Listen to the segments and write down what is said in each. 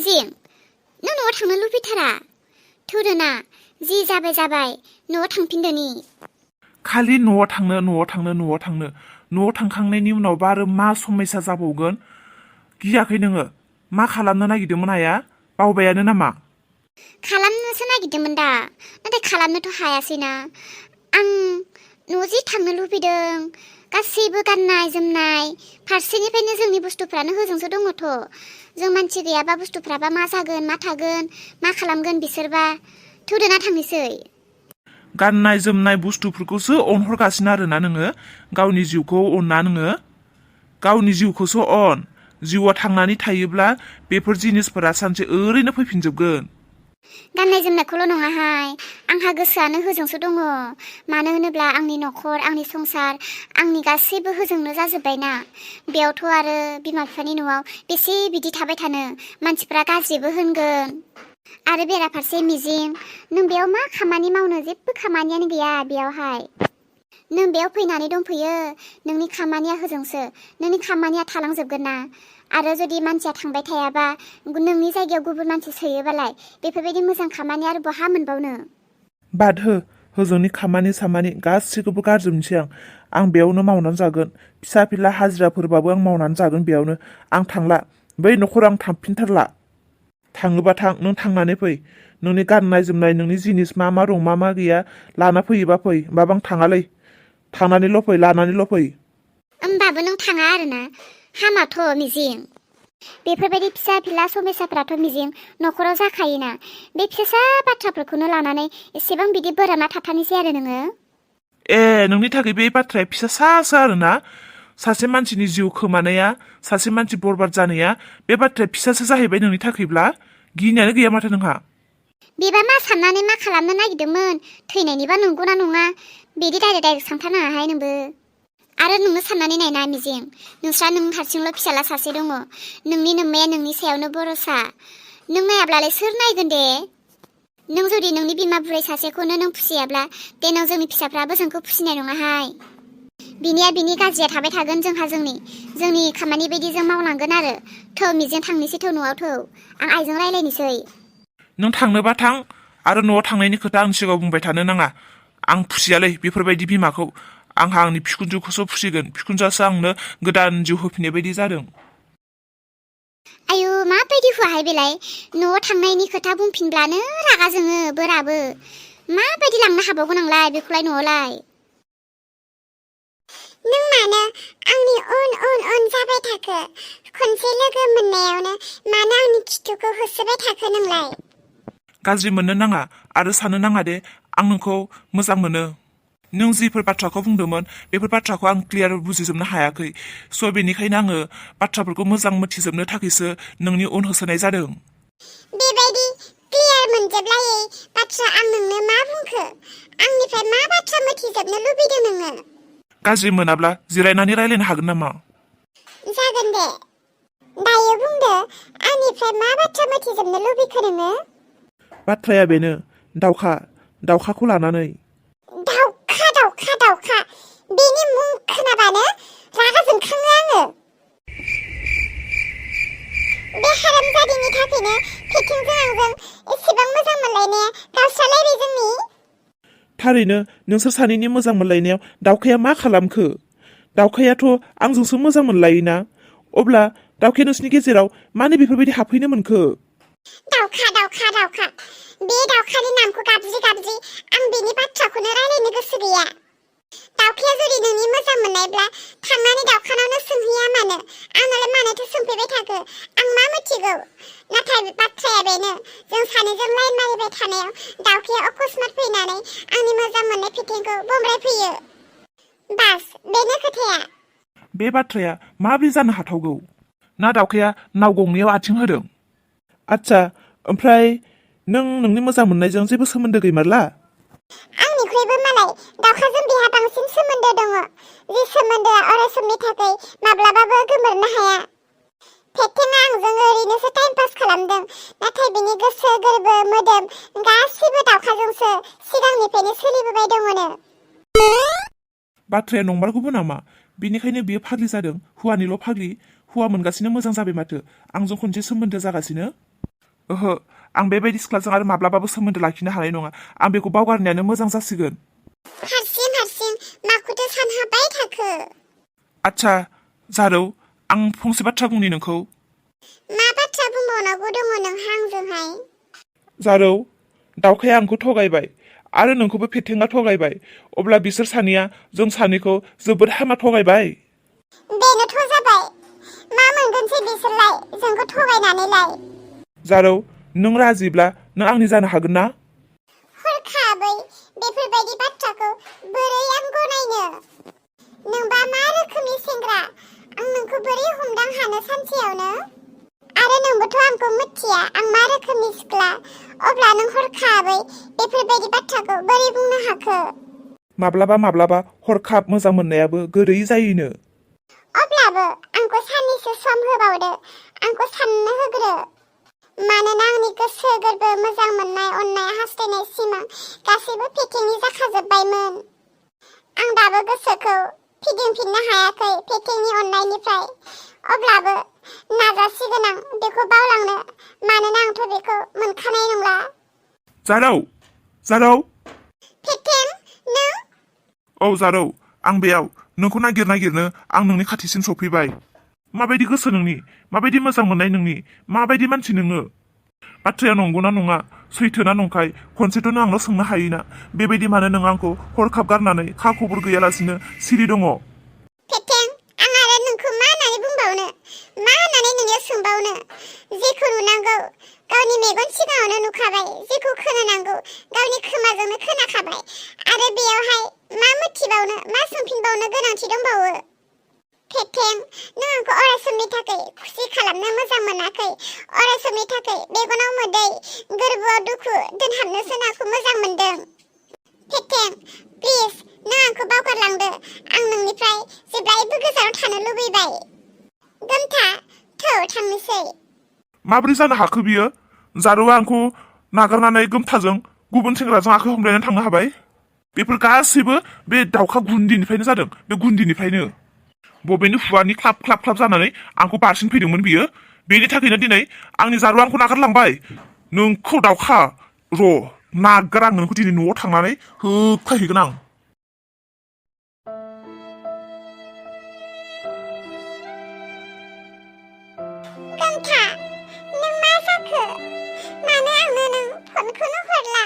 मिजिं नों न'आव थांनो लुबैथारा थौदोना जि जाबाय न'आव थांफिनदोनि खालि न'आव थांखांनायनि उनावबा आरो मा समस्या जाबावगोन गियाखै नोङो मा खालामनो नागिरदोंमोन आया बावबायानो नामा खालामनोसो नागिरदोंमोन दा नाथाय खालामनोथ' हायासैना आं न'आव जि थांनो लुबैदों गासैबो गाननाय जोमनाय फारसेनिफ्रायनो जोंनि बुस्थुफ्रानो होजोंसो दङथ' जों मानसि गैयाबा बुस्थुफ्राबा मा जागोन मा थागोन मा खालामगोन बिसोरबा थौदोना थांनोसै गाननाय जोमनाय बुस्थुफोरखौसो अनहरगासिनो आरोना नोङो गावनि जिउखौ अनना नोङो गावनि जिउखौसो अन जिउआ थांनानै थायोब्ला बेफोर जिनिसफोरा सानसे ओरैनो फैफिनजोबगोन गाननाय जोमनायखौल' नङाहाय आंहा गोसोआनो होजोंसो दङ मानो होनोब्ला आंनि न'खर आंनि संसार आंनि गासैबो होजोंनो जाजोब्बायना बेयावथ' आरो बिमा बिफानि न'आव बेसे बिदि थाबाय थानो मानसिफ्रा गाज्रिबो होनगोन आरो बेराफारसे मिजिं नों बेयाव मा खामानि मावनो जेबो खामानियानो गैया बेयावहाय नों बेयाव फैनानै दंफैयो नोंनि खामानिया होजोंसो नोंनि खामानिया थालांजोबगोन ना आरो जुदि मानसिया थांबाय थायाबा नोंनि जायगायाव गुबुन मानसि सोयोबालाय बेफोरबायदि मोजां खामानि आरो बहा मोनबावनो बाद होजोंनि खामानि सामानि गासैखौबो गारजोबनोसै आं बेयावनो मावनानै जागोन फिसा फिला हाजिराफोरबाबो आं मावनानै जागोन बेयावनो आं थांला बै न'खराव आं थांफिनथारला थाङोबा थां नों थांनानै फै नोंनि गाननाय जोमनाय नोंनि जिनिस मा मा दं मा गैया लाना फैयोबा फै होमबाबो आं थाङालै थांनानैल' फै लानानैल' फै होमबाबो नों थाङा आरोना हामाथ' मिजिं बेफोरबायदि फिसा फिला समस्याफ्राथ' मिजिं न'खराव जाखायोना बे फिसा बाथ्राफोरखौनो लानानै एसेबां बिदि बोराबना थाथारनोसै आरो नोङो नोंनि थाखाय बे बाथ्राया फिसा सासो आरोना सासे मानसिनि जिउ खोमानाया सासे मानसि बरबाद जानाया बे बाथ्राया फिसासो जाहैबाय नोंनि थाखायब्ला गिनायानो गैया माथो नोंहा बेबा मा साननानै मा खालामनो नागिरदोंमोन थैनायनिबा नंगौना नङा बिदि डाइरेक्ट सानथारनाङाहाय नोंबो आरो नोंनो साननानै नायना मिजिं नोंस्रा नों हारसिंल' फिसाला सासे दङ नोंनि नोम्माया नोंनि सायावनो भरसा नों नायाब्लालाय सोर नायगोन दे नों जुदि नोंनि बिमा बुरै सासेखौनो नों फुसियाब्ला देनां जोंनि फिसाफ्राबो जोंखौ फुसिनाय नङाहाय बिनिया बिनि गाज्रिया थाबाय थागोन जोंहा जोंनि खामानि बायदि जों मावलांगोन आरो थौ मिजिं थांनोसै थौ न'आव थौ आं आइजों रायलायनोसै नों थांनोबा थां आरो न'आव थांनायनि खोथा आं सिगाङाव बुंबाय थानो नाङा आं फुसियालै बेफोरबायदि बिमाखौ आंहा आंनि बिखुनजोखौसो फुसिगोन बिखुनजोआसो आंनो गोदान जिउ होफिननाय बायदि जादों आयु माबायदि हुवाहाय बेलाय न'आव थांनायनि खोथा बुंफिनब्लानो रागा जोङो बोराबो माबायदि लांनो हाबावगोन आंलाय बेखौलाय न'आवलाय नों मानो आंनि उन जाबाय थाखो खनसे लोगो मोननायावनो मानो आंनि खिथुखौ होसोबाय थाखो नोंलाय गाज्रि मोननो नाङा आरो साननो नाङा दे आं नोंखौ मोजां मोनो नों जिफोर बाथ्राखौ बुंदोंमोन बेफोर बाथ्राखौ आं क्लियार बुजिजोबनो हायाखै स' बेनिखायनो आङो बाथ्राफोरखौ मोजां मिथिजोबनो थाखायसो नोंनि उन होसोनाय जादों बेबायदि क्लियार मोनजोबलायै बाथ्रा आं नोंनो मा बुंखो आंनिफ्राय मा बाथ्रा मिथिजोबनो लुबैदों नोङो गाज्रि मोनाब्ला जिरायनानै रायलायनो हागोन नामा जागोन दे दायो बुंदो आंनिफ्राय मा बाथ्रा मिथिजोबनो लुबैखो नोङो बाथ्राया बेनो दाउखाखौ लानानै दाउखा बेनि मुं खोनाबानो रागा जोंखाङो आङो बे हारामजादिनि थाखायनो फिथिंजों आंजों एसेबां मोजां मोनलायनाया गावस्रालायबाय जोंनि थारैनो नोंसोर सानैनि मोजां मोनलायनायाव दाउखाया मा खालामखो दाउखायाथ' आंजोंसो मोजां मोनलायोना अब्ला दाउखाया नोंसोरनि गेजेराव मानो बेफोरबायदि हाबफैनो मोनखो दाउखा बे दाउखानि नामखौ गाबज्रि आं बेनि बाथ्राखौनो रायलायनो गोसो गैया दाउखाया जुदि नोंनि मोजां मोननायब्ला थांनानै दाउखानावनो सोंहैया मानो आंनालाय मानोथो सोंफैबाय थाखो आं मा मिथिगौ नाथाय बाथ्राया बेनो जों सानैजों लाइन मारिबाय थानायाव दाउखाया अकस्मात फैनानै आंनि मोजां मोननाय फिथिंखौ बम्ब्रायफैयो बास बेनो खोथाया बे बाथ्राया माबोरै जानो हाथावगौ ना दाउखाया नाव गंनैयाव आथिं होदों आच्छा ओमफ्राय नों नोंनि मोजां मोननायजों जेबो सोमोन्दो गैमारला आंनिख्रुइबो मालाय दाउखाजों बिहा बांसिन सोमोन्दो दङ जि सोमोन्दोआ अरायसमनि थाखाय माब्लाबाबो गोमोरनो हाया फेथेङा आंजों ओरैनोसो टाइम पास खालामदों नाथाय बिनि गोसो गोरबो मोदोम गासिबो दाउखाजोंसो सिगांनिफ्रायनो सोलिबोबाय दङनो बाथ्राया नंमारगौबो नामा बेनिखायनो बियो फाग्लि जादों हौवानिल' फाग्लि हौवा मोनगासिनो मोजां जाबाय माथो आंजों खनसे सोमोन्दो जागासिनो ओहो आं बेबायदि सिख्लाजों आरो माब्लाबाबो सोमोन्दो लाखिनो हानाय नङा आं बेखौ बावगारनायानो मोजां जासिगोन हारसिं माखौथो सानहाबबाय थाखो आच्छा जारौ आं फंसे बाथ्रा बुंनि नोंखौ मा बाथ्रा बुंबावनांगौ दङ नोंहा आंजोंहाय जारौ दावखाया आंखौ थगायबाय आरो नोंखौबो फेथेंगा थगायबाय अब्ला बिसोर सानैया जों सानैखौ जोबोद हामा थगायबाय बेनोथ' जाबाय मा मोनगोनसै बिसोरलाय जोंखौ थगायनानैलाय जारौ नों राजिब्ला नों आंनि जानो हागोन ना हरखाबै बेफोरबायदि बाथ्राखौ बोरै आं गनायनो नोंबा मा रोखोमनि सेंग्रा आं नोंखौ बोरै हमदां हानो सानसेयावनो आरो नोंबोथ' आंखौ मिथिया आं मा रोखोमनि सिख्ला अब्ला नों हरखाबै बेफोरबायदि बाथ्राखौ बोरै बुंनो हाखो माब्लाबा हरखाब मोजां मोननायाबो गोरै जायोनो अब्लाबो आंखौ साननैसो सम होबावदो आंखौ साननो होग्रो मानोना आंनि गोसो गोरबो मोजां मोननाय अननाय हास्थायनाय सिमां गासैबो फेथेंनि जाखाजोब्बायमोन आं दाबो गोसोखौ फिदिंफिननो हायाखै फेथेंनि अननायनिफ्राय अब्लाबो नाजासिगोन आं बेखौ बावलांनो मानोना आंथ' बेखौ मोनखानाय नंला जारौ फेथें नों औ जारौ आं बेयाव नोंखौ नागिरनो आं नोंनि खाथिसिम सफैबाय माबायदि गोसो नोंनि माबायदि मोजां मोननाय नोंनि माबायदि मानसि नोङो बाथ्राया नंगौना नङा सैथोना नंखाय खनसेथ' नों आंनाव सोंनो हायोना बेबायदि मानो नों आंखौ हरखाब गारनानै खा खबर गैयालासिनो सिरि दङ फेथें आं आरो नोंखौ मा होननानै बुंबावनो मा होननानै नोंनियाव सोंबावनो जेखौ नुनांगौ गावनि मेगन सिगाङावनो नुखाबाय जेखौ खोनानांगौ गावनि खोमाजोंनो खोनाखाबाय आरो बेयावहाय मा मिथिबावनो मा सोंफिनबावनो गोनांथि दंबावो फेथें नों आंखौ अरायसमनि थाखाय खुसि खालामनो मोजां मोनाखै अरायसमनि थाखाय मेगनाव मोदै गोरबोआव दुखु दोनहाबनोसो नाखौ मोजां मोनदों फेथें प्लिज नों आंखौ बावगारलांदो आं नोंनिफ्राय जेब्लायबो गोजानाव थानो लुबैबाय गोमथा थौ थांनोसै माबोरै जानो हाखो बियो जारौआ आंखौ नागारनानै गोमथाजों गुबुन सेंग्राजों आखाइ हमलायनानै थांनो हाबाय बेफोर गासैबो बे दाउखा गुन्दिनिफ्रायनो जादों बे गुन्दिनिफ्रायनो बबेनि खुगानि ख्लाब ख्लाब जानानै आंखौ बारसिन फैदोंमोन बियो बेनि थाखायनो दिनै आंनि जारौआ आंखौ नागारलांबाय नोंखौ दाउखा र' नागार आं नोंखौ दिनै न'आव थांनानै होबथायहैगोन आं गोमथा नों मा जाखो मानो आंनो नों फनखौनो हरला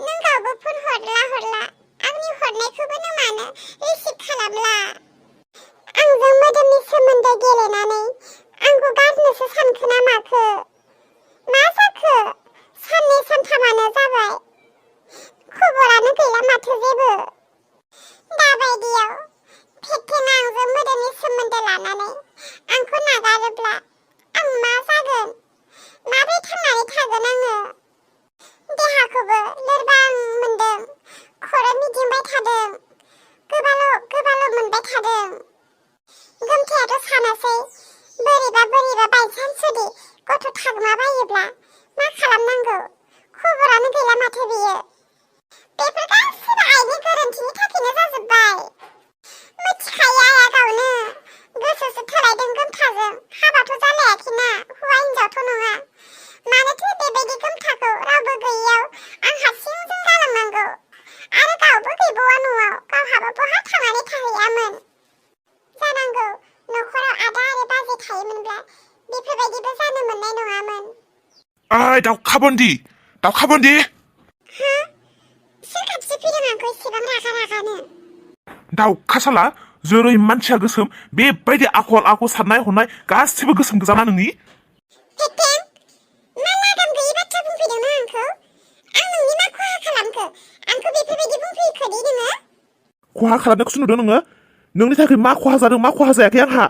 नों गावबो फन हरला आंनि हरनायखौबो नों मानो रिसिभ खालामला आंजों मोदोमनि सोमोन्दो गेलेनानै आंखौ गारनोसो सानखो ना माखो मा जाखो साननै सानथामानो जाबाय खबरानो गैला माथो जेबो दाबायदियाव फेथेंआ आंजों मोदोमनि सोमोन्दो लानानै आंखौ नागारोब्ला आं मा जागोन माबोरै थांनानै थागोन आङो देहाखौबो लोरबां मोनदों खर' मिदिंबाय थादों गोबाल' मोनबाय थादों गोमथायाथ' सानासै बोरैबा बायसान्स जुदि गथ' थागोमाबायोब्ला मा खालामनांगौ खबरानो गैला माथो बियो बेफोर गासिबो आइनि गोरोन्थिनि थाखायनो जाजोब्बाय मिथिखायो आइया गावनो गोसोसो थोलायदों गोमथाजों हाबाथ' जालायाखैना हौवा हिनजावथ' नङा मानोथो बेबायदि गोमथाखौ रावबो गैयियाव आं हारसिंजों जालांनांगौ आरो गावबो गैबावा न'आव गावहाबो बहा थांनानै थाहैयामोन जानांगौ न'खराव आदा आरो बाजै थायोमोनब्ला बेफोरबायदिबो जानो मोननाय नङामोन ओइ दाउखाबन्दि हा सोर खाथि फैदों आंखौ इसेबां रागानो दाउखा साला जेरै मानसिया गोसोम बेबायदि आखल आखु साननाय हनाय गासिबो गोसोम गोजाना नोंनि फेथें मा लागाम गैयि बाथ्रा बुंफैदोंना आंखौ आं नोंनि मा खहा खालामखो आंखौ बेफोरबायदि बुंफैखोदि नोङो खहा खालामनायखौसो नुदों नोङो नोंनि थाखाय मा खहा जादों मा खहा जायाखै आंहा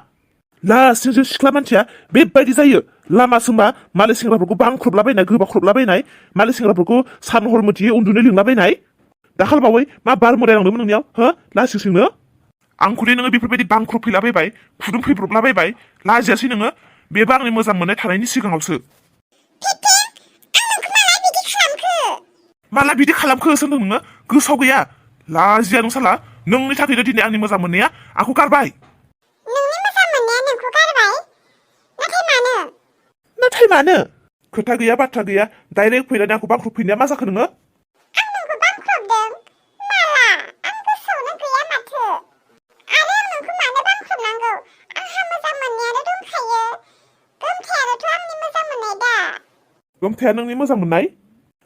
लासिंसिं सिख्ला मानसिया बेबायदि जायो लामा सोंबा मालाय सेंग्राफोरखौ बांख्रबलाबायनाय गोबाख्रबलाबायनाय मालाय सेंग्राफोरखौ सान हर मोथियै उन्दुनो लिंलाबायनाय दाखालबावै मा बार मोदाय लांदोंमोन नोंनियाव हो लासिंसिंनो आंखौदि नोङो बेफोरबायदि बांख्रबफैलाबायबाय फुदुं फैब्रबलाबायबाय लाजियासै नोङो बेबो आंनि मोजां मोननाय थानायनि सिगाङावसो माला बिदि खालामखो होनदों नोङो गोसोआव गैया लाजिया नों साला नोंनि थाखायनो दिनै आंनि मोजां मोननाया आंखौ गारबाय नोंनि मोजां मोननाया नोंखौ गारबाय नाथाय मानो नाथाय मानो खोथा गैया बाथ्रा गैया डाइरेक्ट फैनानै आंखौ बांख्रबफैनाया मा जाखो नोङो? आं नोंखौ बांख्रबदों माला आं गोसोआवनो गैया माथो आरो आं नोंखौ मानो बांख्रबनांगौ आंहा मोजां मोननायानो दंखायो गोमथायानोथ' आंनि मोजां मोननाय दा गोमथाया नोंनि मोजां मोननाय?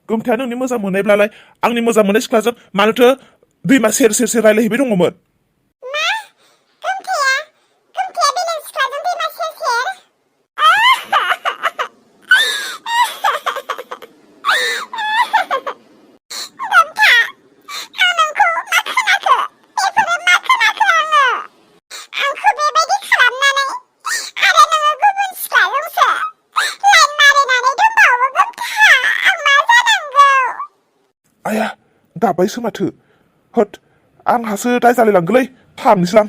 गोमथाया नोंनि मोजां मोननायब्लालाय आंनि मोजां मोननाय सिख्लाजों मानोथो दैमा सेर सेर रायलायहैबाय दङमोन? मा गोमथाया बेलेग सिख्लाजों दैमा सेर सेर गोमथा आं नोंखौ मा खोनाखो बेफोरो मा खोनाखो आङो आंखौ बेबायदि खालामनानै आरो नोङो गुबुन सिख्लाजोंसो लाइन मारिनानै दंबावो गोमथा आं मा जानांगौ आया गाब्बायसो माथो होद आंहासो दाय जालायलांगोलै थांनोसै आं